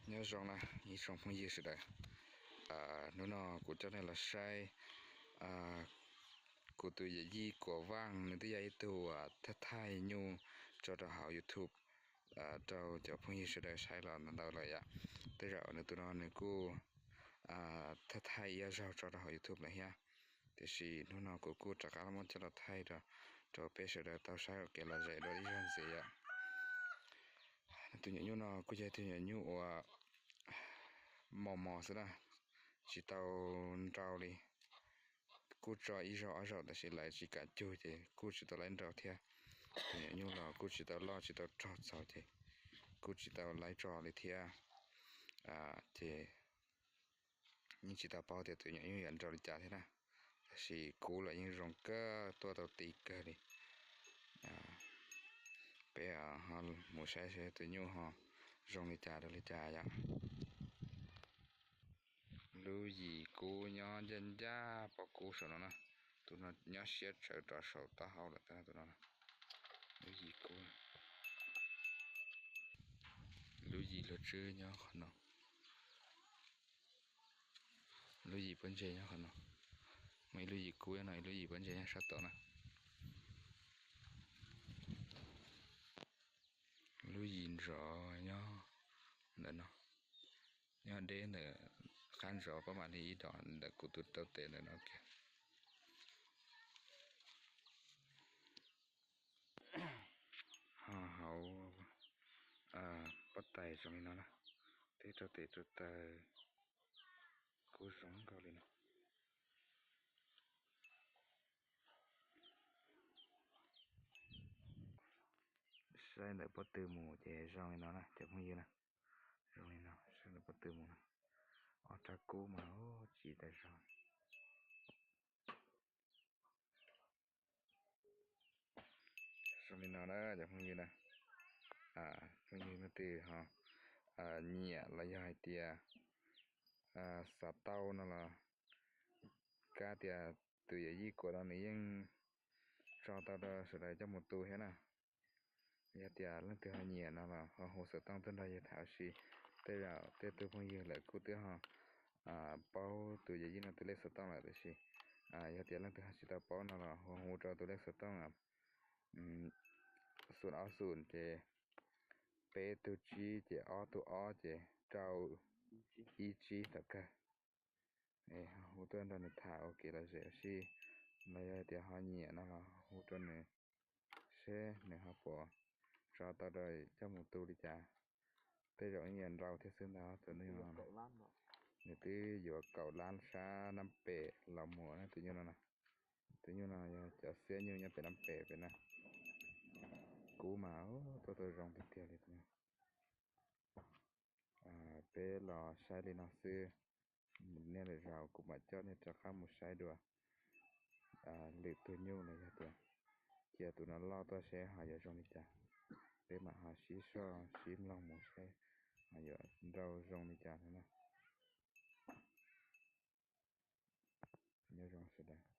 Nyob zoo na ib tsoom phooj ywg sawv daws, hnub no kuv coj nej los saib kuv tus yawm yij Kuam Vaaj, nws twb yog ib tug thaij thaij nyuj tso rau hauv YouTube rau cov phooj ywg sawv daws saib los ntau ntau lawm yom. Tej zaum nws tus no nws kuj thaij thaij ib zaug tso rau hauv YouTube lawm thiab, tiam sis hnub no kuv kuj rov qab muab coj los thaij rau peb sawv daws tau saib ua kev lom zem dua ib zaug ntxiv yom. Tus nyuam nyuj no kuj yog tus nyuam nyuj uas mos mos xwb na, tsis tau nrau li. Kuj tso ib zaug ob zaug tab sis lawv tsis kam cug ces kuj tsis tau laib nrau thiab. Tus nyuam nyuj los kuj tsis tau loj tsis tau rog txaus ces kuj tsis tau laib tso li thiab. Ces yeej tsis tau paub tias tus nyuam nyuj yuav nrau li cas thiab na, tab sis kub los yeej zoo kawg, tuaj tau ti kawg li. Peb ho mus saib seb tus nyuj ho zoo li cas rau li cas yom. Lub yim kub nyob ncaj ncaj pob kub saum no na, tus no nyob siab tsawv rov saum taub hau lawm tus no. Lub yim kub, lub yim luag tswb nyob qhov no. Lub yim pob ntseg nyob qhov no. Muaj ib lub yim kub no, ib lub yim pob ntseg nyob sab tod na. Lub yim ntxov nyob ntawm no, nyob deb ntawm qab ntxov pab mam li ib dom ntawm kuv tus rau tes ntawm no kiag. Ho hauv pob tais zoo li no na, teb rau tes rau taw kuj zoo nkaus li no. Saib ntawm pob tw mus ces zoo li no na cov phooj ywg na. Zoo li no, saib ntawm pob tw mus na, ob rab kub mas tsis tau zoo. Zoo li no na cov phooj ywg na, phooj ywg leej twg ho nyiam los yog hais tias xav tau no los kab tias tus yawm yij Kuam no nws yeej tso tau rau sawv daws coj mus tu thiab na. Yog tias leej twg ho nyiam no los ho hu xov tooj tuaj nrog yawg tham ua si. Tej zaum tej tug phooj ywg lawm kuj twb ho paub tus yawm yij no tus lej xov tooj lawm tiam sis yog tias leej twg ho tsis tau paub no los ho hu rau tus lej xov tooj xum ob xum ces peb tug tsib ces ob tug ob ces rau ib tsib tom kawg. Hu tuaj nrog nws tham ua kev lom zem ua si, los yog tias ho nyiam no los hu rau nws seb nws ho puas tso tau rau coj mus tu li cas. Tej zaum yeej yuav nrau thiab xwb ntag tus nyuj no. Nws twb yuav kaum lab sab Nab Pem los mus na tus nyuj no na. Tus nyuj no yog cov xiab nyuj nyob pem Nab Pem pem na. Kub mas tuaj tau zoo tiag tiag li tus no. Peb los saib li no xwb, nej lwm zaus kuv mam coj nej rov qab mus saib dua lwm tus nyuj los yog tias cia tus no loj tuaj seb ho yuav zoo li cas. Peb mam ho sib soj sib mloog mus seb ho yuav nrau zoo li cas no na. Nyob zoo sawv daws.